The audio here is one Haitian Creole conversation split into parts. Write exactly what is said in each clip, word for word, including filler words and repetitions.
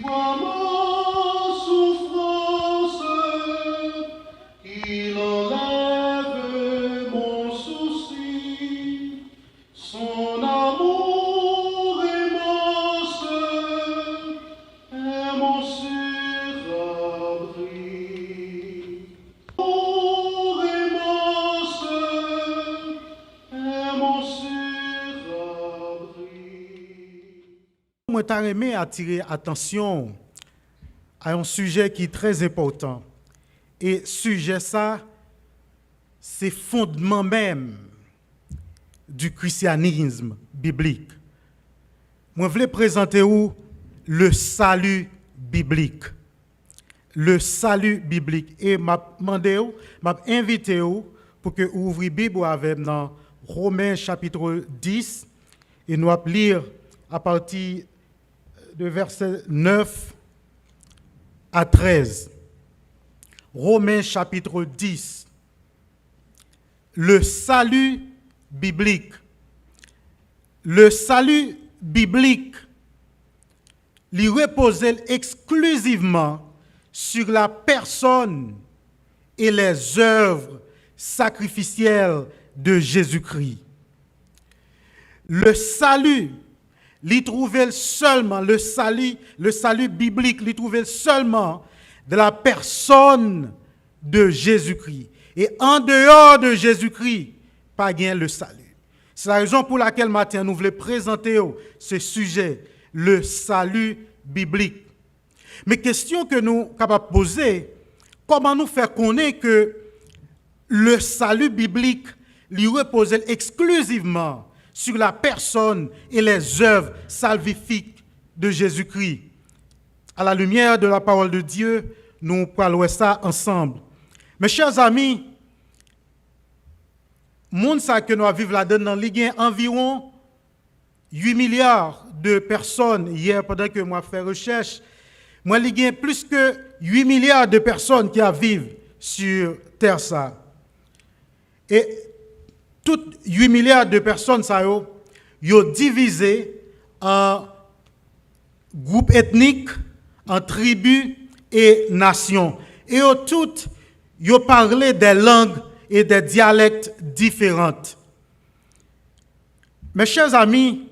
Prends ma souffrance, qu'il enlève mon souci. Son amour immense est mon sûr abri. Amour immense est mon sûr abri. Mwen ta renmen atire atansyon w a yon sijè ki trè enpòtan. E sijè sa, se fondman menm du christianisme biblique. Mwen vle prezante w le salut biblique. Le salut biblique. E m ap mande w, m ap envite w pou ke ou ouvri Bib ou avè m nan Romen chapit dis, e nou ap li a pati de vèsè nèf a trèz. Romen chapit dis. Le salut biblique. Le salut biblique, li repoze l eksklizivman sur la personne et les œuvres sacrificielles de Jésus-Christ. Le salut, li twouve l sèlman, le salut, le salut biblique, li twouve l sèlman de la personne de Jésus-Christ. E an deyò de Jezikri, pa gen le salut. Se la rezon pou lakèl maten an nou vle prezante w se sijè, le salut biblique. Men kesyon ke nou kapab poze, kòman nou fè konnen ke le salut biblique, li repoze l eksklizivman sur la personne et les œuvres salvifiques de Jésus-Christ? À la lumière de la parole de Dieu, nou pral wè sa ansanm. Mes chers amis, mond sa ke nou ap viv ladan l nan, li gen anviwon uit milya de pèsòn. Yè, pandan ke mwen ap fè rechèch, mwen li gen plis ke uit milya de pèsòn ki ap viv sur tè sa. E tout uit milya de pèsòn sa yo, yo divize an gwoup etnik, an tribi e nasyon. E yo tout, yo pale de lang e de dyalèk diferan. Mes chers amis,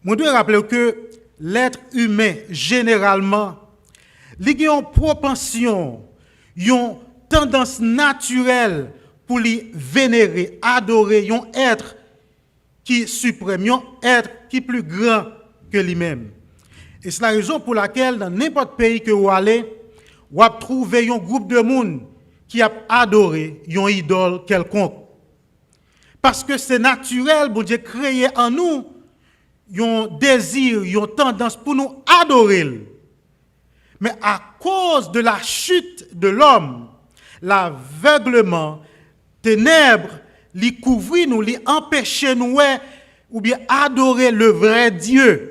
mwen dwe raple w ke lèt imen, jeneralman, li gen yon pwopansyon, yon tandans natirèl pou li venere, adore yon èt ki siprèm, yon èt ki pli gran ke li menm. E se la rezon pou lakèl, nan nenpòt peyi ke w ale, w ap twouve yon gwoup de moun ki ap adore yon idòl kèlkonk. Paske se natirèl, Bondye kreye an nou yon dezi, yon tandans pou nou adore l. Men akoz de la chute de l'homme, lavègleman, tenèb, li kouvri nou, li anpeche nou wè oubyen adore le vrai Dieu.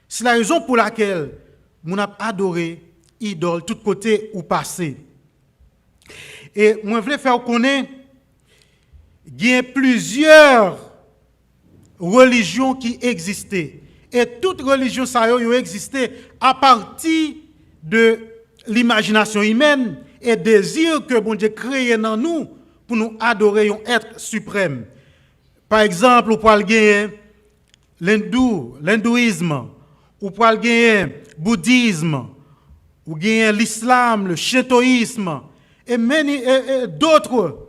Se la rezon pou lakèl moun ap adore idòl tout kote ou pase. E mwen vle fè w konnen, gen plizyè relijyon ki egziste. E tout relijyon sa yo, yo egziste apati de limajinasyon imèn e dezi ke Bondye kreye nan nou pou nou adore yon èt siprèm. Pa egzanp, ou pral genyen lendou, lendouizm, ou pral genyen boudizm, ou genyen lislam, le shintoizm, e many, e, e d'autres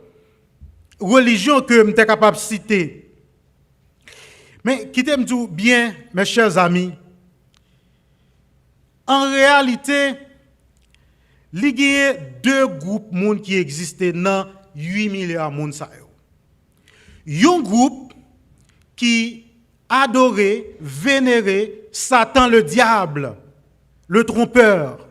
religions ke m te kapab site. Men, kite m di w byen, mes chers amis, an reyalite, li genyen de gwoup moun ki egziste nan uit milya moun sa yo. Yon gwoup ki adore, venere Satan le diable, le trompeur,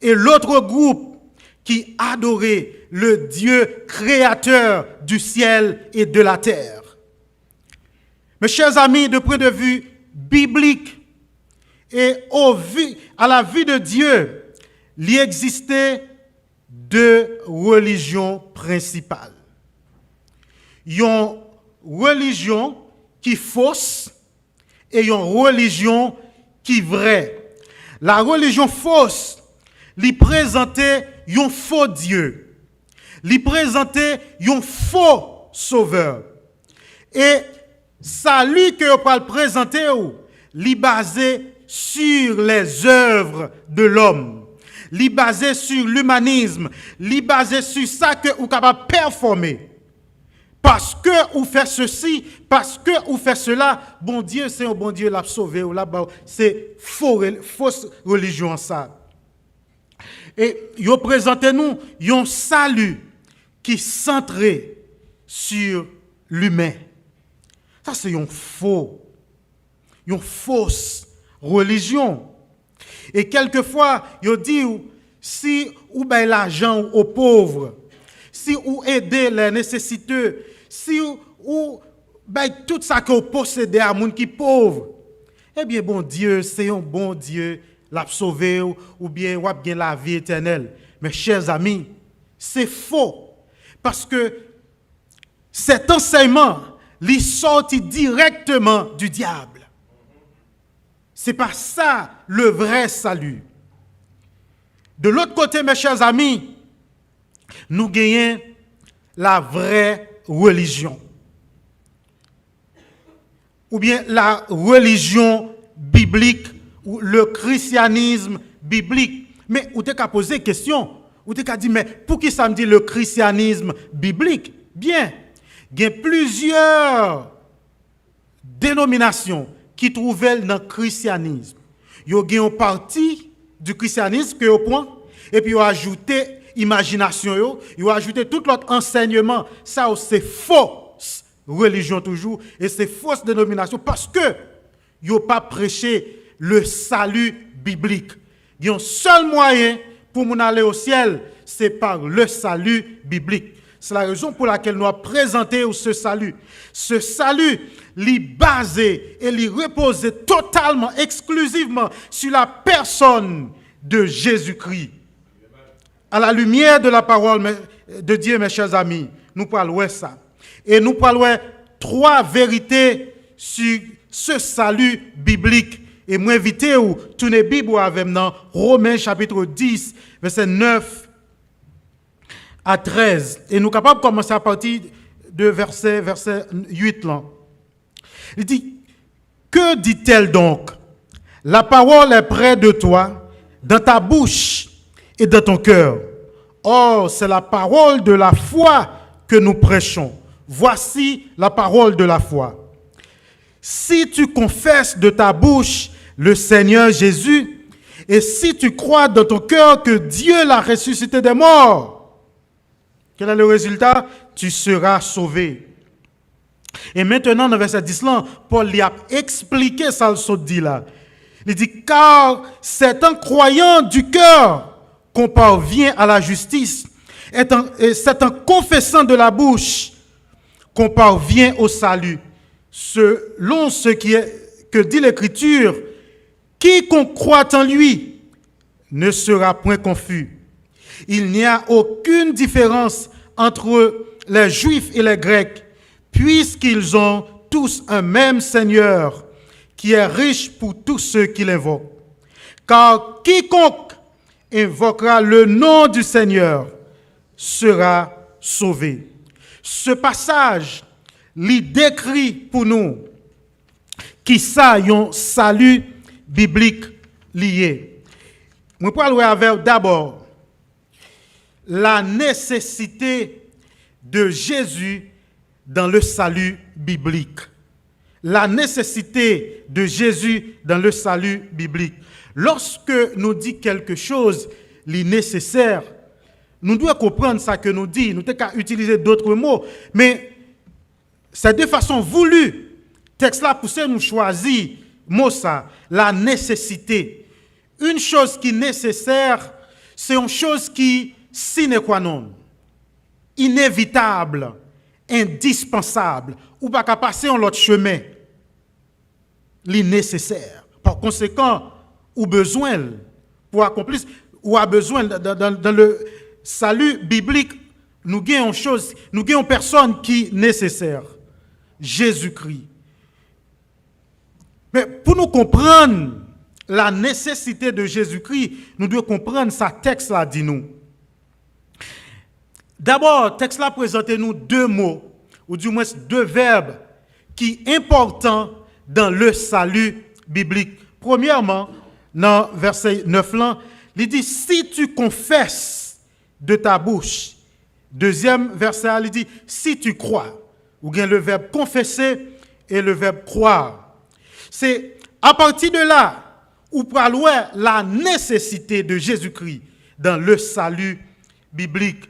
et l'autre groupe qui adorait le Dieu créateur du ciel et de la terre. Mes chers amis, de point de vue biblique et au vu, à la vue de Dieu, li egziste de relijyon prensipal. Yon relijyon ki fos e yon relijyon ki vrè. La religion fausse, li prezante yon fo Dye. Li prezante yon fo Sovè. E sali ke yo pral prezante w, li baze sur les œuvres de l'homme. Li baze sur l'humanisme. Li baze sur sa ke ou kapab pèfòme. Paske ou fè sesi, paske ou fè sela, Bondye se yon Bondye l ap sove w, l ap ba w. Se fo, fos relijyon an sa. E yo prezante nou yon sali ki santre sur l'humain. Sa se yon fo, yon fos relijyon. E kèlkefwa, yo di w, si ou bay lajan ou o pov, si ou ede les nécessiteux, si ou bay tout sa ke w posede a moun ki pov, ebyen, Bondye se yon Bondye, l ap sove w, oubyen w ap gen lavi etènèl. Mes chers amis, se fo. Paske cet enseignement, li sòti directement du diable. Se pa sa le vrai salut. De l'autre côté, mes chers amis, nou genyen la vraie religion. Oubyen la religion biblique ou le christianisme biblique. Men ou te ka poze kesyon, ou te ka di, men poukisa m di le christianisme biblique? Byen, gen plizyè denominasyon ki twouve l nan christianisme. Yo gen yon pati du christianisme ke yo pran, epi yo ajoute imajinasyon yo, yo ajoute tout lòt ansèyman. Sa yo se fo relijyon toujou, e se fo denominasyon, paske yo pa preche le salut biblique. Gen yon sèl mwayen pou moun ale o syèl, se par le salut biblique. C'est la raison pour laquelle nou ap prezante w se sali. Se sali, li baze e li repoze totalman, eksklizivman sur la personne de Jésus-Christ. À la lumière de la parole de Dieu, mes chers amis, nou pral wè sa. E nou pral wè twa verite sur ce salut biblique. E mwen envite w tounen Bib ou avè m nan Romen chapit dis, vèsè nèf a trèz. E nou kapab kòmanse apati de vèsè, vèsè uit lan. Li di, que dit-elle donc? La parole est près de toi, dans ta bouche et dans ton cœur. Or, c'est la parole de la foi que nous prêchons. Voici la parole de la foi. Si tu confesses de ta bouche le Seigneur Jésus, et si tu crois dans ton cœur que Dieu l'a ressuscité des morts, quel est le résultat? Tu seras sauvé. E mentnan, nan vèsè dis lan, Pòl li ap eksplike sa l sot di la. Li di, car c'est en croyant du cœur qu'on parvient à la justice, et en- et c'est en confessant de la bouche qu'on parvient au salut, selon ce qui est, que dit l'Écriture, quiconque croit en lui ne sera point confus. Il n'y a aucune différence entre les Juifs et les Grecs, puisqu'ils ont tous un même Seigneur, qui est riche pour tous ceux qui l'invoquent. Car quiconque invoquera le nom du Seigneur sera sauvé. Ce passage, li dekri pou nou kisa yon sali biblik li ye. Mwen pral wè avè w dabò la nécessité de Jésus dans le salut biblique. La nécessité de Jésus dans le salut biblique. Lòske nou di kèlke choz li nesesè, nou dwe konprann sa ke nou di. Nou te ka itilize dòt mo, men c'est de façon voulue. Tèks la pouse nou chwazi mo sa, la nécessité. Une chose qui nécessaire, c'est une chose qui sine qua non, inévitable, indispensable. Ou pa ka pase yon lòt chemen. Li nesesè. Pa konsekan, ou bezwen l pou akonpli, ou a bezwen l dans, dans, dans le salut biblique. Nou gen yon choz, nou gen yon pèsòn ki nesesè. Jezikri. Men pou nou konprann la nécessité de Jésus-Christ, nou dwe konprann sa tèks la di nou. Dabò, tèks la prezante nou de mo, ou dimwens de vèb, ki enpòtan dans le salut biblique. Premyèman, nan vèsè nèf lan, li di, si tu confesses de ta bouche. Dezyèm vèsè a, li di, si tu crois. Ou gen le verbe confesser et le verbe croire. Se apati de la, ou pral wè la nécessité de Jésus-Christ dans le salut biblique.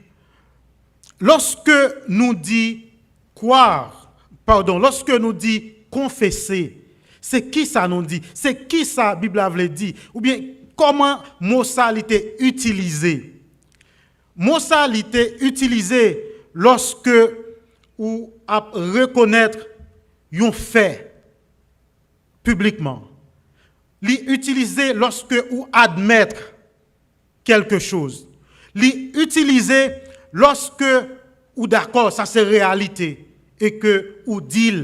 Lòske nou di croire, padon, lòske nou di confesser, se ki sa nou di? Se ki sa Bib la vle di? Oubyen, kòman mo sa li te itilize? Mo sa li te itilize lòske ou ap rekonèt yon fè piblikman. Li itilize lòske ou admèt kèlke choz. Li itilize lòske ou dakò, sa se reyalite, e ke ou di l.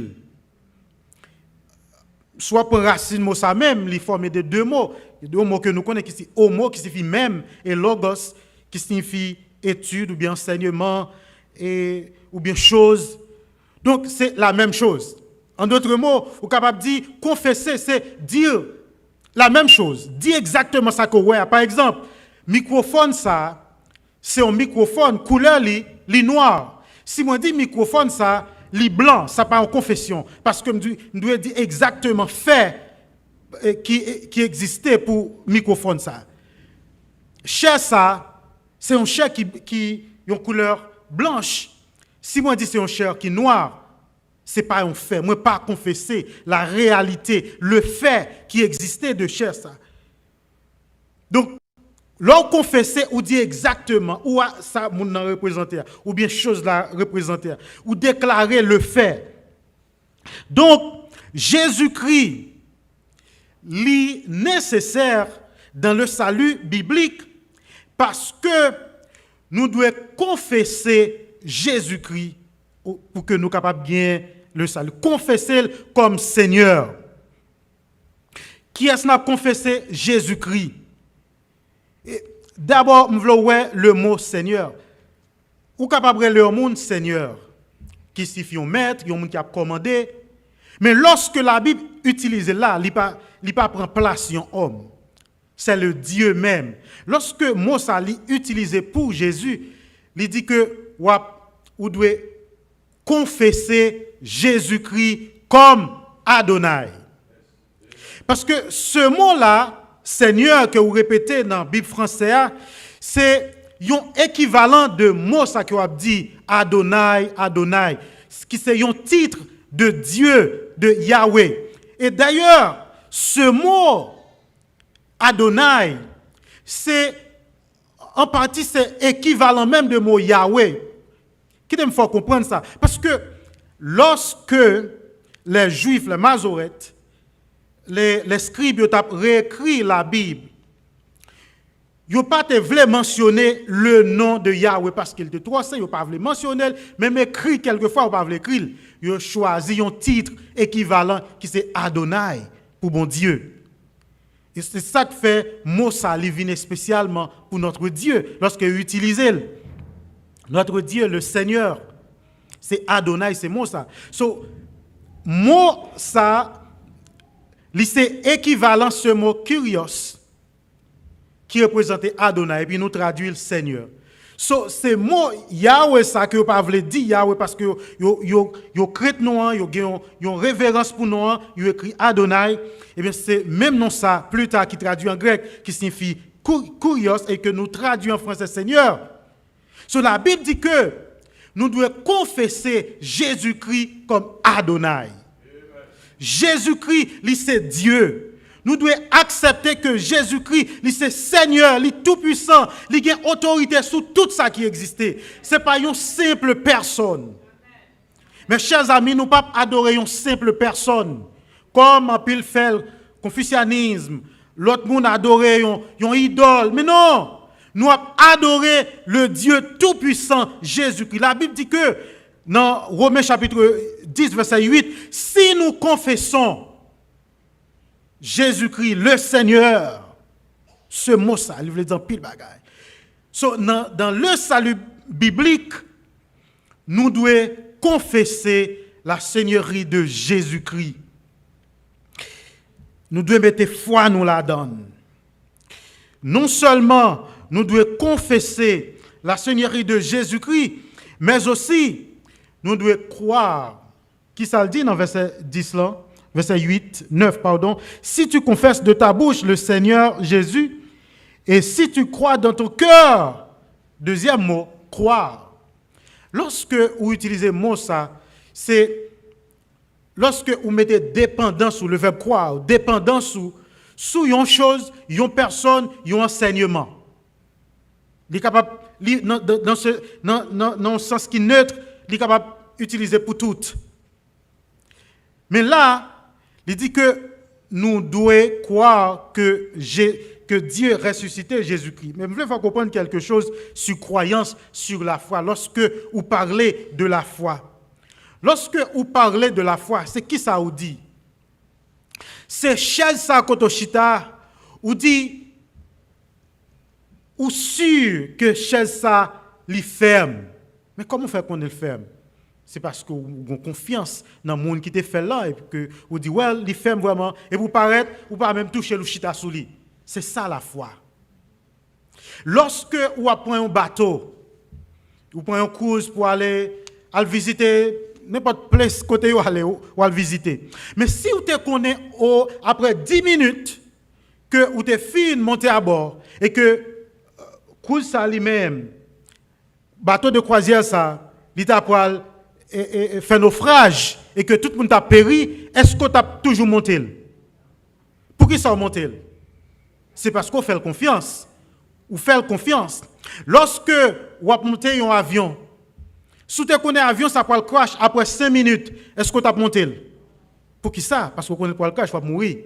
Si w ap pran rasin mo sa menm, li fòme de de mo. Gen de mo ke nou konnen ki si homo, ki sifi menm, e logos, ki sifi etid oubyen ansèyman, e, oubyen choz. Donk, se la menm choz. An dòt mo, ou kapab di konfese, se di la menm choz. Di egzakteman sa ke w wè a. Pa egzanp, mikwofòn sa a, se yon mikwofòn, koulè li, li nwa. Si mwen di mikwofòn sa, li blan, sa pa yon konfesyon, paske m di, m dwe di egzakteman fè, eh, ki, ki egziste pou mikwofòn sa. Chè sa, se yon chè ki, ki yon koulè blanch. Si mwen di se yon chè ki nwa, se pa yon fè. Mwen pa konfese la réalité, le fait ki egziste de chè sa. Donk, lè w konfese, ou di egzakteman ou a sa moun nan reprezante a, oubyen choz la reprezante a. Ou deklare le fè. Donk, Jezikri, li nesesè dans le salut biblique, paske nou dwe konfese Jezikri pou, pou ke nou kapab gen le salut. Konfese l kòm Senyè. Kiyès n ap konfese? Jezikri. E, dabò, m vle w wè le mo Senyè. Ou kapab rele yon moun Senyè, ki sifi yon mèt, yon moun ki ap kòmande. Men lòske Labib itilize l la, li pa, li pa pran plas yon òm. C'est le Dieu même. Lòske mo sa li itilize pou Jezi, li di ke w ap, ou dwe konfese Jezikri kòm Adonay. Paske se mo la, Senyè, ke w repete nan Bib franse a, se yon ekivalan de mo sa ke w ap di, Adonay, Adonay, ki se yon tit de Dye, de Yahweh. E dayè, se mo Adonay, se, an pati, se ekivalan menm de mo Yahweh. Kite m fè w konprann sa. Paske lòske les Juifs, les Masorètes, les, les scribes, yo t ap reekri Labib, yo pa te vle mansyone le nom de Yahweh paske l te twò sen, yo pa vle mansyone l, menm ekri, kèlkefwa, yo pa vle ekri l. Yo chwazi yon tit ekivalan ki se Adonay pou Bondye. E se sa k fè mo sa li vin espesyalman pou notre Dieu, lòske yo itilize l. Notre Dieu, le Seigneur, se Adonay, se mo sa. So, mo sa, li se ekivalan se mo Kyrios, ki reprezante Adonay, epi nou tradui l Senyè. So, se mo Yahweh sa ke yo pa vle di Yahweh paske yo, yo, yo, yo krent non an, yo gen yon, yon reverans pou non an, yo ekri Adonay. Ebyen, se menm non sa, pli ta, ki tradui an grèk, ki siyifi Kou-, Kourios, e ke nou tradui an franse Senyè. So, Labib di ke nou dwe konfese Jezikri kòm Adonay. Jezikri, li se Dye. Nou dwe aksepte ke Jezikri, li se Senyè, li toupwisan, li gen otorite sou tout sa ki egziste. Se pa yon senp pèsòn. Mes chers amis, nou p ap adore yon senp pèsòn, kòm anpil fè l, konfisyanis, lòt moun adore yon, yon idòl. Men non, nou ap adore le Dieu tout-puissant, Jezikri. Labib di ke nan Women chapit dis, vèsè uit, si nou konfese Jezikri, le Senyè, se mo sa, li vle di anpil bagay. So, nan, dans le salut biblique, nou dwe konfese la Seigneurie de Jésus-Christ. Nou dwe mete fwa nou ladan l. Non sèlman nou dwe konfese la Seigneurie de Jésus-Christ, men osi nou dwe kwè. Ki sa l di nan vèsè dis lan? Vèsè uit, nèf, padon. Si tu confesses de ta bouche le Seigneur Jésus, et si tu crois dans ton cœur, deuxième mot, croire. Lòske ou itilize mo sa, se lòske ou mete depandans ou, le verbe croire, depandans ou sou yon choz, yon pèsòn, yon ansèyman. Li kapab, li, nan, nan, nan se, nan, nan, nan yon sans ki nèt, li kapab itilize pou tout. Men la, li di ke nou dwe kwè ke Je, ke Dye resisite Jezikri. Men m vle fè w konprann quelque chose sur croyance, sur la foi. Lorsque ou parle de la foi, lorsque ou parle de la foi, se ki sa ou di? Se chèz sa kote w chita, ou di, ou si ke chèz sa li fèm. Men kòman w fè konnen l fèm? Se paske w gen konfyans nan moun ki te fè l lan, epi ke ou di, well, li fèm vrèman, epi ou parèt, ou pa menm touche l, ou chita sou li. Se sa lafwa. Lòske ou ap pran yon bato, ou pran yon cruise pou ale, al vizite nenpòt plas kote yo ale, ou, ou al vizite. Men si ou te konnen, o, apre dis minit, ke ou te fin monte abò, e ke, euh, cruise sa li menm, bato de kwazyè sa, li ta pral, e, e, e, fè nofraj, e ke tout moun ta peri, èske w t ap toujou monte l? Poukisa w monte l? Se paske w fè l konfyans. Ou fè l konfyans. Lòske w ap monte yon avyon, si w te konnen avyon sa pral crash apre senk minit, èske w t ap monte l? Poukisa? Paske w konnen l pral crash, w ap mouri.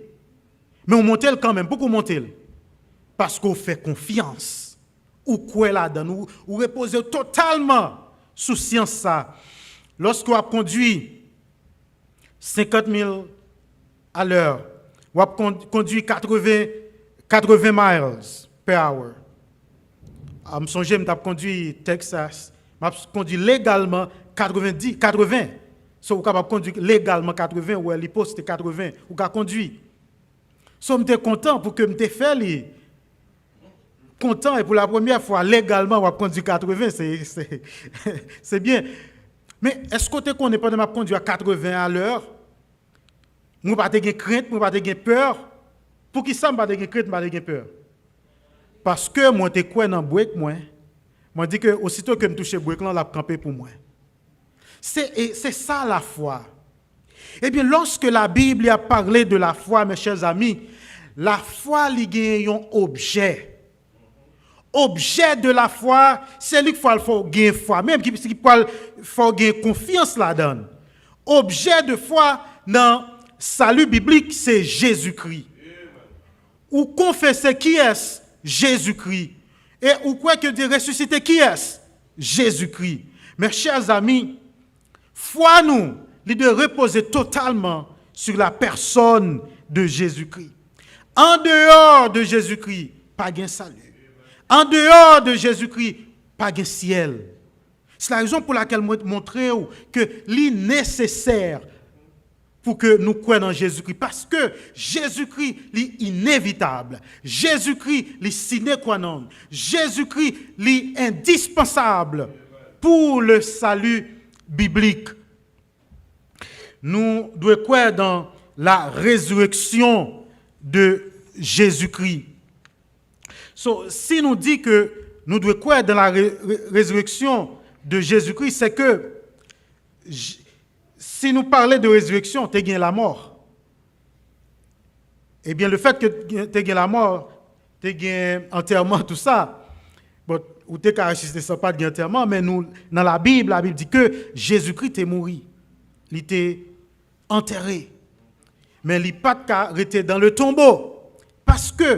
Men w monte l kanmenm. Poukisa w monte l? Paske w fè konfyans. Ou kwè ladan l. Ou, ou repoze w totalman sou syans sa. Lòske w ap kondwi senkant mil a lè, w ap kon-, kondwi katreven, katreven miles per hour. A, m sonje m t ap kondwi Texas, m ap kondwi legalman katrevendi, katreven. So, ou kapab kondwi legalman katreven, ou wè li poste katreven, ou ka kondwi. So, m te kontan pou ke m te fè li. Kontan, e pou la premyè fwa, legalman, w ap kondwi katreven, se, se, se byen. Men, èske w te konnen pandan m ap kondwi a katreven a lè, mwen pa te gen krent, mwen pa te gen pè? Poukisa m pa te gen krent, m pa te gen pè? Paske mwen te kwè nan brake mwen. Mwen di ke osito ke m touche brake lan, l ap kanpe pou mwen. Se, e, se sa lafwa. Ebyen, lorsque la Bible a parlé de la foi, mes chers amis, lafwa li gen yon objè. Objè de la foi, se li k pral fè w gen fwa, menm ki, ki pral fè w gen konfyans ladan l. Objè de fwa nan sali biblik, se Jezikri. Ou konfese kiyès? Jezikri. E ou kwè ke Dye resisite kiyès? Jezikri. Mes chers amis, fwa nou, li dwe repoze totalman sur la personne de Jésus-Christ. An deyò de Jezikri, pa gen sali. An deyò de Jezikri, pa gen syèl. Se la rezon pou lakèl mwen montre w ke li nesesè pou ke nou kwè nan Jezikri. Paske Jezikri, li inevitab. Jezikri, li sine qua non. Jezikri, li endispansab pour le salut biblique. Nou dwe kwè dans la résurrection de Jésus-Christ. So, si nou di ke nou dwe kwè dans la ré-, ré-, résurrection de Jésus-Christ, se ke J-, si nou pale de rezireksyon, te gen lamò. Ebyen, le fèt ke gen, te gen lamò, te gen antèman, tou sa, bon, ou te ka resisite san pa t gen antèman, men nou, nan Labib, Labib di ke Jezikri te mouri. Li te antère. Men li pa t ka rete dans le tombeau. Paske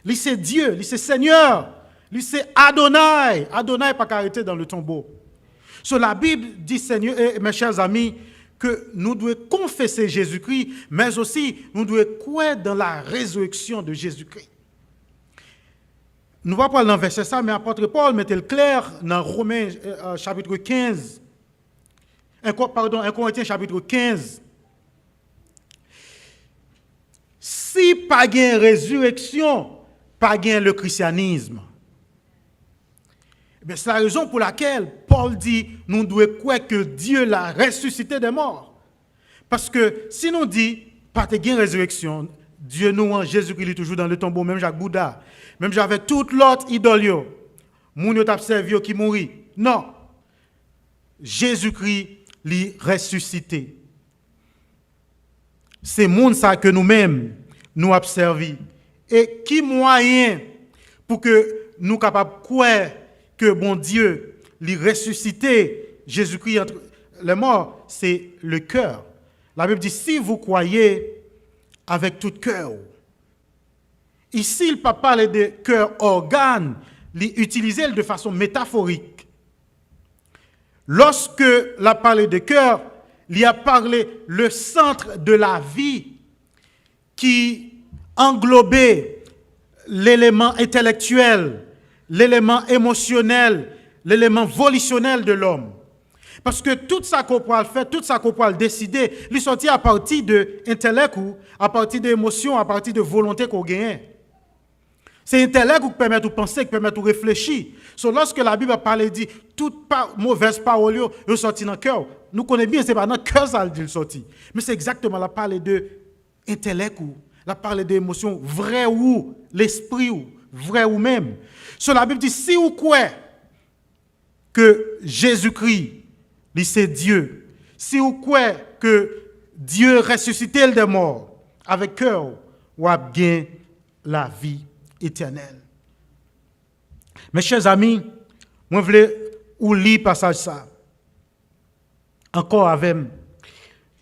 li se Dye, li se Senyè, li se Adonay. Adonay pa ka rete dans le tombeau. So, Labib di, Senyè, e, mes chers amis, ke nou dwe konfese Jezikri, men osi nou dwe kwè dans la résurrection de Jésus-Christ. Nou pa pral nan vèsè sa, men apòt Pòl mete l klè nan Women, euh, euh, chapit kenz, en Ko-, padon, en Korentyen chapit kenz. Si pa gen rezireksyon, pa gen le christianisme. Ebyen, c'est la raison pour laquelle Paul dit, nous devons croire que Dieu l'a ressuscité des morts. Paske si nou di, pa te gen rezireksyon, Dye nou an, Jezikri, li toujou dans le tombeau, menm jan ak Bouda, menm jan avèk tout lòt idòl yo, moun yo t ap sèvi yo ki mouri. Non. Jezikri, li resisite. Se moun sa ke nou menm, nou ap sèvi. E ki mwayen pou ke nou kapab kwè ke Bondye, li resisite Jezikri entre les morts? Se le cœur. La Bible dit, si vous croyez avec tout cœur. Isi, li pa pale de kè ògàn, li itilize l de fason metaforik. Lòske l ap pale de kè, li ap pale le centre de la vie ki anglobe leleman entèlektyèl, leleman emosyonèl, leleman volisyonèl de lòm. Paske tout sa ke w pral fè, tout sa ke w pral deside, li sòti apati de entèlèk ou, apati de emosyon, apati de volonte ke w genyen. Se entèlèk ou ki pèmèt ou panse, ki pèmèt ou reflechi. So, lòske Labib ap pale, di, tout pa, movèz pawòl yo, yo sòti nan kè w. Nou konnen byen, se pa nan kè sa l di l sòti. Men se egzakteman, l ap pale de entèlèk ou, l ap pale de emosyon, vrè ou, lespri ou, vrè ou menm. So, Labib di, si ou kwè ke Jezikri, li se Dye, si ou kwè ke Dye resisite l dè mò, avèk kè w, w ap gen lavi etènèl. Mes chers amis, mwen vle ou li pasaj sa ankò avè m.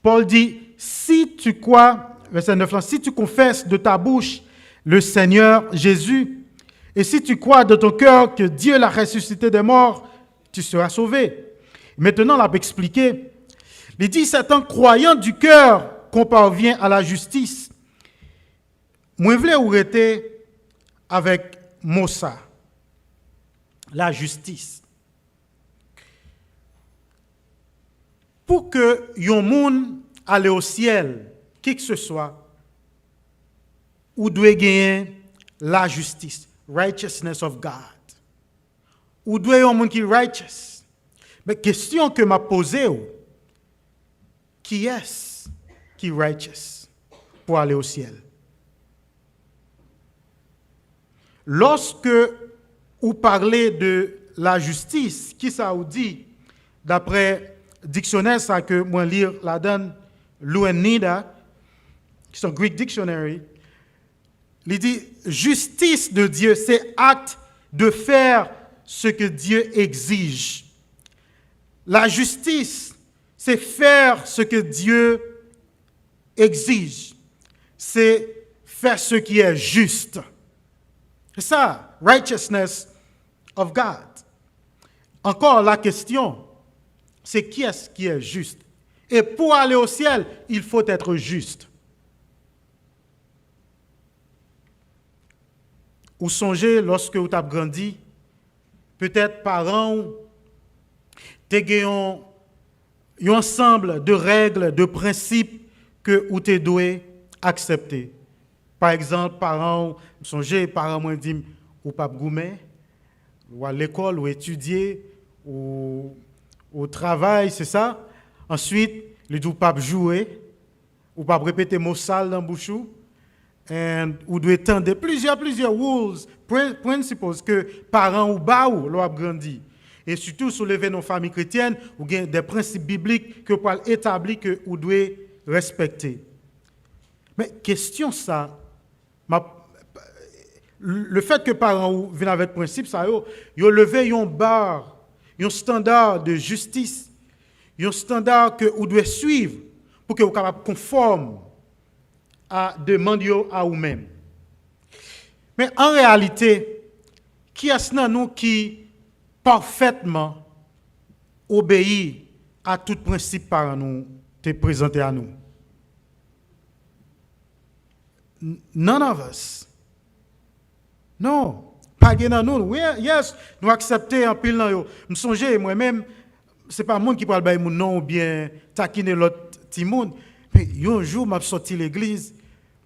Pòl di, si tu crois, vèsè nèf lan, si tu confesses de ta bouche le Seigneur Jésus, et si tu crois dans ton cœur que Dieu l'a ressuscité des morts, tu seras sauvé. Maintenant, l ap eksplike. Li di, c'est en croyant du cœur qu'on parvient à la justice. Mwen vle ou rete avèk mo sa, lajistis. Pou ke yon moun ale o syèl, kikseswa, ou dwe genyen lajistis, righteousness of God. Ou dwe yon moun ki righteous. Men kesyon ke m ap poze w, kiyès ki righteous pou ale o syèl? Lòske ou pale de lajistis, kisa ou di? Daprè diksyonè sa ke mwen li ladan l, Louanida, ki se yon Greek dictionary, li di, justice de Dieu, c'est acte de faire ce que Dieu exige. La justice, c'est faire ce que Dieu exige. C'est faire ce qui est juste. C'est ça, righteousness of God. Encore la question, c'est qui est-ce qui est juste? Et pour aller au ciel, il faut être juste. Ou sonje, lòske ou t ap grandi, petèt paran w te gen yon, yon ansanm de règ, de prensip ke ou te dwe aksepte. Pa egzanp, paran w, m sonje paran mwen di m, ou p ap goumen, ou al lekòl, ou etidye, ou, ou travay, se sa. Answit, li di w p ap joure, ou p ap repete mo sal nan bouch ou, and ou dwe tande plizyè, plizyè rules, prin-, principles ke paran ou ba ou lè w ap grandi. E sitou, si w leve nan yon fanmi kretyèn, ou gen de prensip biblik ke w pral etabli ke ou dwe respekte. Men kesyon sa, m ap, le fèt ke paran ou vin avèk prensip sa yo, yo leve yon bar, yon standard de justice, yon standard ke ou dwe swiv pou ke ou kapab konfòm a demann yo a ou menm. Men an reyalite, kiyès nan nou ki pafètman obeyi a tout prensip paran nou te prezante a nou. N- None of us. Non, pa gen nan nou. Wi, yes, nou aksepte anpil nan yo. M sonje, mwen menm, se pa moun ki pral bay moun non oubyen takine lòt timoun. Men yon jou, m ap sòti legliz,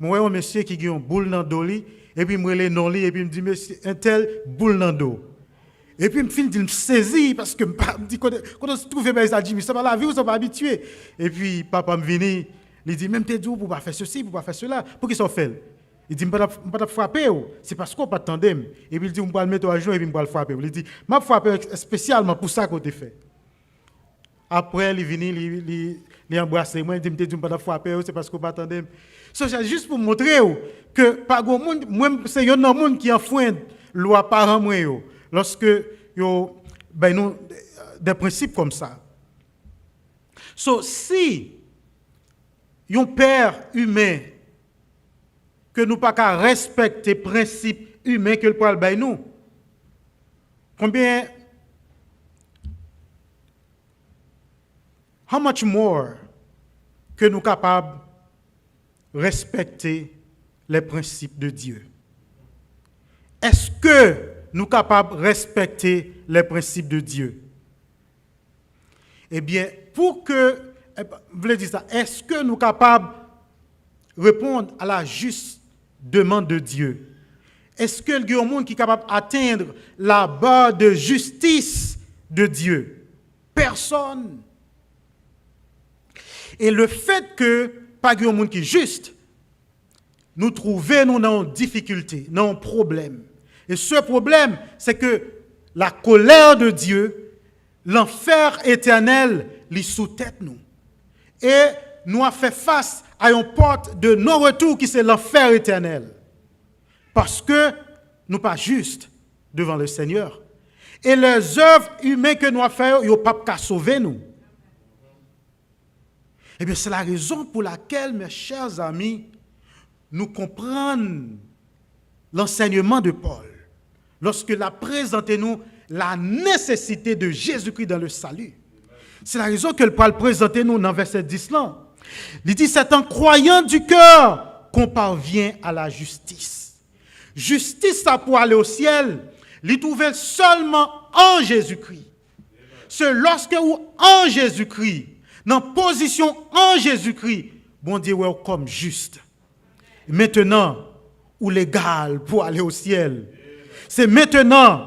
mwen wè yon mesye ki gen yon boul nan do li, epi m rele non li, epi m di, "Mesye, entèl boul nan do." Epi m fin di l, m sezi, paske m pa, m di, "Kote, kote w twouve bagay sa, Jimmy? Sa pa lavi w, sa w pa abitye." Epi papa m vini, li di, "Men m te di w pou w pa fè sesi, pou w pa fè sela. Poukisa w fè l?" Li di, "M pa t ap, m pa t ap frape w, se paske w pa t tande m." Epi l di, "M pral mete w ajenou epi m pral frape w." Li di, "M ap frape w espesyalman pou sa ke w te fè." Apre, li vini, li, li, li anbrase mwen, li di, "M te di w m pa t ap frape w, se paske w pa tande m." So, se jis pou montre w ke pa gen moun, mwen, se youn nan moun ki anfren lwa paran mwen yo, lòske yo bay nou de prensip kòmsa. So, si yon pè imen ke nou pa ka respekte prensip imen ke l pral bay nou, konbyen, how much more ke nou kapab respekte les principes de Dieu? Èske nou kapab respekte les principes de Dieu? Ebyen, pou ke, eh, vle di sa, èske nou kapab répondre à la juste demande de Dieu? Èske gen yon moun ki kapab atteindre la barre de justice de Dieu? Pèsonn. E le fait que pa gen yon moun ki jis, nou twouve nou nan yon difikilte, nan yon pwoblèm. E se pwoblèm, se ke la colère de Dieu, lanfè etènèl, li sou tèt nou. E nou ap fè fas a yon pòt de non retou ki se lanfè etènèl. Paske nou pa jis devan le Seigneur. E lèzèv imen ke nou ap fè yo, yo p ap ka sove nou. Ebyen, se la rezon pou lakèl, mes chers amis, nou konprann lansèyman de Pòl lòske l ap prezante nou la nesesite de Jezikri dan le sali. Se la rezon ke l pral prezante nou nan vèsè dis lan. Li di, c'est en croyant du cœur qu'on parvient à la justice. Jistis sa pou ale o syèl, li twouve l sèlman an Jezikri. Se lòske ou an Jezikri, nan pozisyon an Jezikri, Bondye wè w kòm jis. Mentenan, ou legal pou ale o syèl. Se mentenan,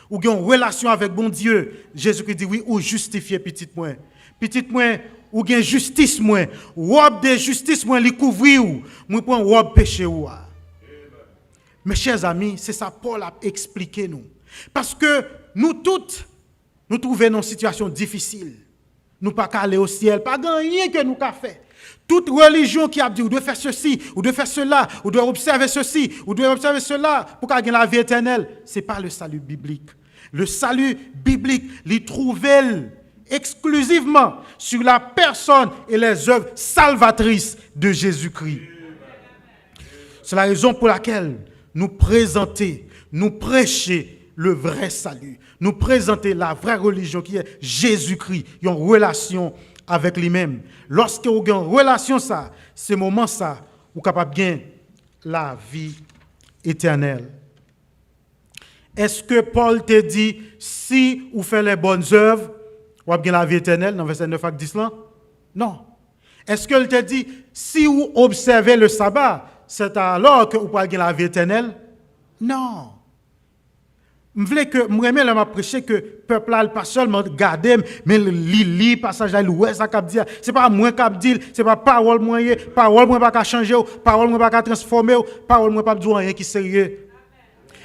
ou gen yon relasyon avèk Bondye. Jezikri di, "Wi, ou jistifye, pitit mwen. Pitit mwen, ou gen jistis mwen. Wòb de jistis mwen, li kouvri w. Mwen pran wòb peche ou a." Mes chers amis, se sa Pòl ap eksplike nou. Paske nou tout, nou twouve nan yon sitiyasyon difisil. Nou pa ka ale o syèl, pa gen anyen ke nou ka fè. Tout relijyon ki ap di, ou dwe fè sesi, ou dwe fè sela, ou dwe obsève sesi, ou dwe obsève sela, pou ka gen lavi etènèl, se pa le salut biblique. Le salut biblique, li twouve l exclusivement sur la personne et les œuvres salvatrices de Jésus-Christ. Se la rezon pou lakèl nou prezante, nou preche le vrai salut. Nou prezante la vraie religion ki è Jezikri, yon relasyon avèk li menm. Lòske ou gen yon relasyon sa, se moman sa, ou kapab gen lavi etènèl. Èske Pòl te di, "Si ou fè les bonnes œuvres, w ap gen lavi etènèl" nan vèsè nèf ak dis lan? Non. Èske l te di, "Si ou obsève le saba, c'est alors que ou pral gen lavi etènèl"? Non. M vle ke, m renmen lè m ap preche ke pèp la, l pa sèlman gade m, men li li pasaj la, li wè sa k ap di a. Se pa mwen k ap di l, se pa pawòl mwen ye, pawòl mwen pa ka chanje w, pawòl mwen pa ka transfòme w, pawòl mwen p ap di w anyen ki serye.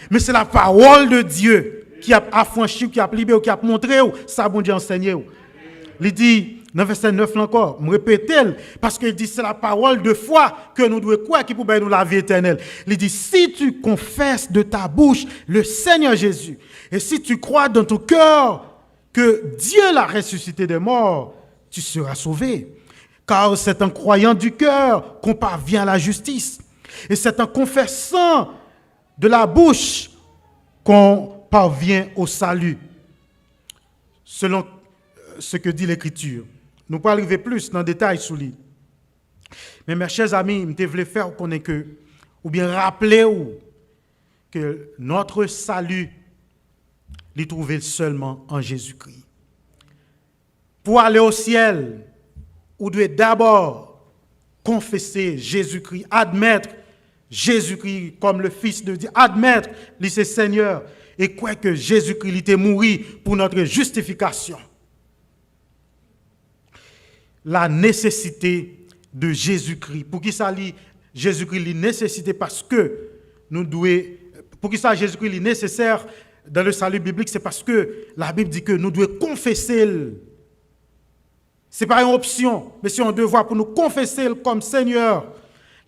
Men se la parole de Dieu ki ap afranchi w, ki ap libere w, ki ap montre w sa Bondye ansenye w. Li di, nan vèsè nèf la ankò, m repete l, paske li di, c'est la parole de foi ke nou dwe kwè ki pou bay nou lavi etènèl. Li di, si tu confesses de ta bouche le Seigneur Jésus, et si tu crois dans ton cœur que Dieu l'a ressuscité des morts, tu seras sauvé. Car c'est en croyant du cœur qu'on parvient à la justice, et c'est en confessant de la bouche qu'on parvient au salut, selon, euh, ce que dit l'Écriture. Nou pral rive plis nan detay sou li. Men, mes chers amis, m te vle fè w konnen ke, oubyen raple w, ke notre salut, li twouve l sèlman an Jezikri. Pou ale o syèl, ou dwe dabò konfese Jezikri, admèt Jezikri kòm le Fils de Dieu, admèt li se Senyè, e kwè ke Jezikri li te mouri pour notre justification. La nécessité de Jésus-Christ. Poukisa li, Jezikri li nesesite? Paske nou dwe, poukisa Jezikri li nesesè dans le salut biblique? Se paske Labib di ke nou dwe konfese l. Se pa yon opsyon, men se yon devwa pou nou konfese l kòm Senyè.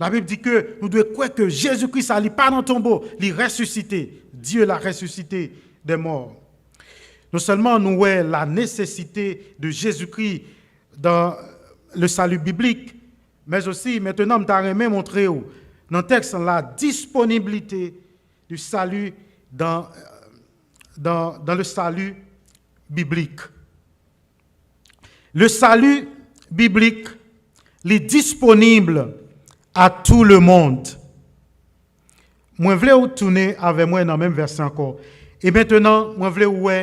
Labib di ke nou dwe kwè ke Jezikri sa, li pa nan tonbo, li resisite. Dieu l'a ressuscité des morts. Non sèlman nou wè la nécessité de Jésus-Christ dans le salut biblique, men osi, mentenan, m ta renmen montre w nan tèks la disponibilite du salut dans, dans, dans le salut biblique. Le salut biblique, li disponib a tout le monde. Mwen vle w tounen avè mwen nan menm vèsè ankò. E mentenan, mwen vle w wè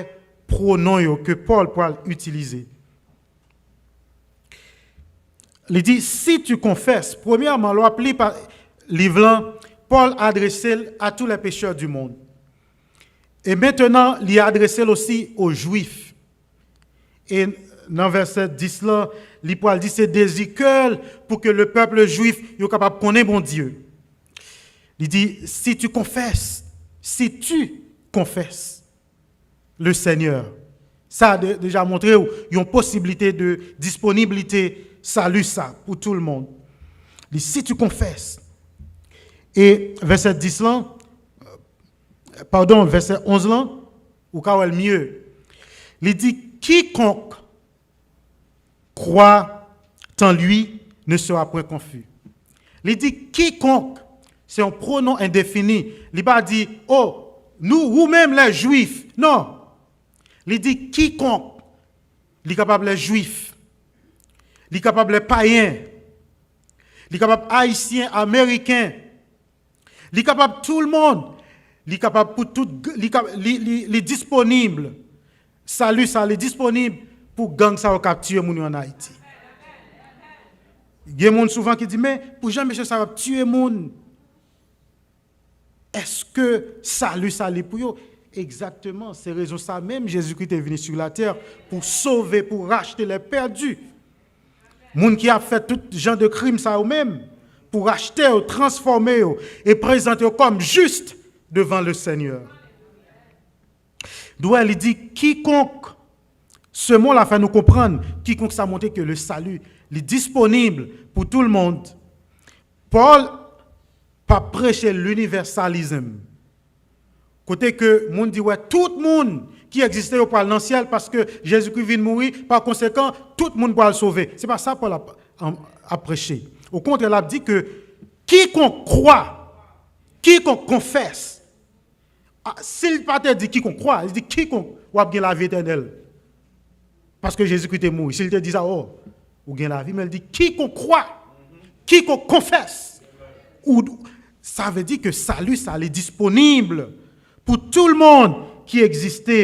pwonon yo ke Pòl pral itilize. Li di, si tu confesses, premyèman, lè w ap li pa, liv lan, Pòl adrese l a tous les pécheurs du monde. E mentenan, li adrese l osi o Jwif. E nan vèsè dis lan, li pral di se dezi kè l pou ke le peuple juif yo kapab konnen Bondye. Li di, si tu confesses, si tu confesses le Seigneur, sa de, deja montre w yon posiblite de disponibilite sali sa pou tout le monde. Li, si tu confesses. E vèsè dis lan, padon, vèsè onz lan, ou ka wè l mye. Li di, quiconque croit en lui ne sera point confus. Li di, quiconque, se yon pwonon endefini. Li pa di, oh, nou, ou menm, les juifs. Non. Li di, quiconque. Li kapab les juifs. Li kapab les païens. Li kapab ayisyen, ameriken. Li kapab tout le monde. Li kapab pou tout, li, ka- li, li, li disponib. Sali sa, li disponib pou gang sa yo k ap tiye moun yo an Ayiti. Gen moun souvan ki di, men pou jan mesye sa yo ap tiye moun, èske sali sa li pou yo? Egzakteman, se rezon sa menm Jezikri te vini sur la terre pou sove, pou rachte les perdus. Moun ki ap fè tout jan de krim sa yo menm, pou rachte yo, transfòme yo, e prezante yo kòm jis devan le Seigneur. Dwè, li di, quiconque, se mo la fè nou konprann, quiconque sa montre ke le salut, li disponib pou tout le monde. Pòl pa preche l'universalism. Kote ke moun di, wè, tout moun ki egziste yo pral nan syèl paske Jezikri vin mouri, pa konsekan, tout moun pral sove. Se pa sa Pòl ap, ap, ap preche. Okontrè, l ap di ke quiconque croit, quiconque confesse, ah, si l pa te di quiconque croit, li di quiconque w ap gen lavi etènèl. Paske Jezikri te mouri. Si l te di sa, oh, ou gen lavi, men l di, quiconque croit, quiconque confesse. Ou, sa vle di ke sali sa, li disponib pou tout le monde ki egziste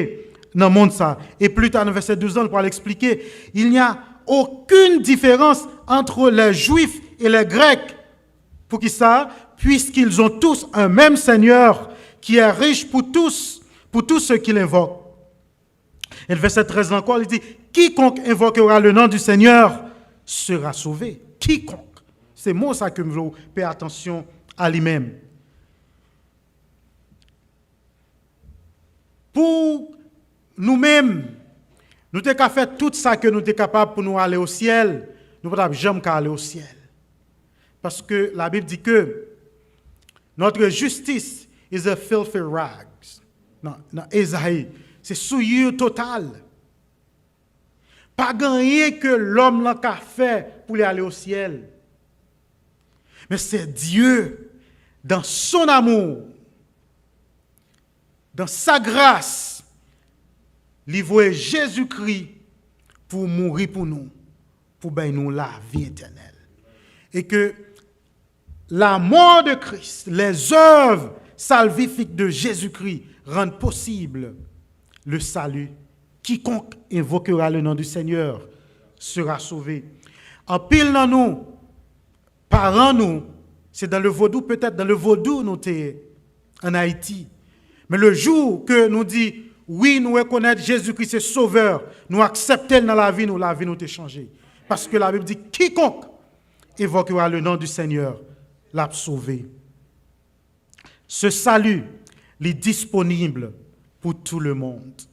nan mond sa. E pli ta, nan vèsè douz lan, l pral eksplike, il n'y a aucune différence entre les Juifs et les Grecs. Poukisa? Puisqu'ils ont tous un même Seigneur qui est riche pour tous, pour tous ceux qui l'invoquent. E vèsè trèz la ankò, li di, quiconque invoquera le nom du Seigneur sera sauvé. Quiconque. Se mo sa ke m vle w pè atansyon a li menm. Pou nou menm, nou te ka fè tout sa ke nou te kapab pou nou ale o syèl, nou pa t ap janm ka ale o syèl. Paske Labib di ke notre justice is a filthy rags. Nan, nan Ezayi, se souillure total. Pa gen anyen ke lòm lan ka fè pou li ale o syèl. Men se Dieu, dans son amour, dans sa grâce, li voye Jezikri pou mouri pou nou. pou bay nou lavi etènèl. Et que la mort de Christ, les œuvres salvifiques de Jésus-Christ rendent possible le salut. Quiconque invoquera le nom du Seigneur sera sauvé. Anpil nan nou, paran nou, c'est dans le vodou, peut-être dans le vodou nou te ye, en Haïti. Men le jou ke nou di, wi, nou rekonèt Jezikri se Sovè, nou aksepte l nan lavi nou, lavi nou te chanje. Paske Labib di, quiconque invoquera le nom du Seigneur, l ap sove. Ce salut, li disponib pou tout le monde.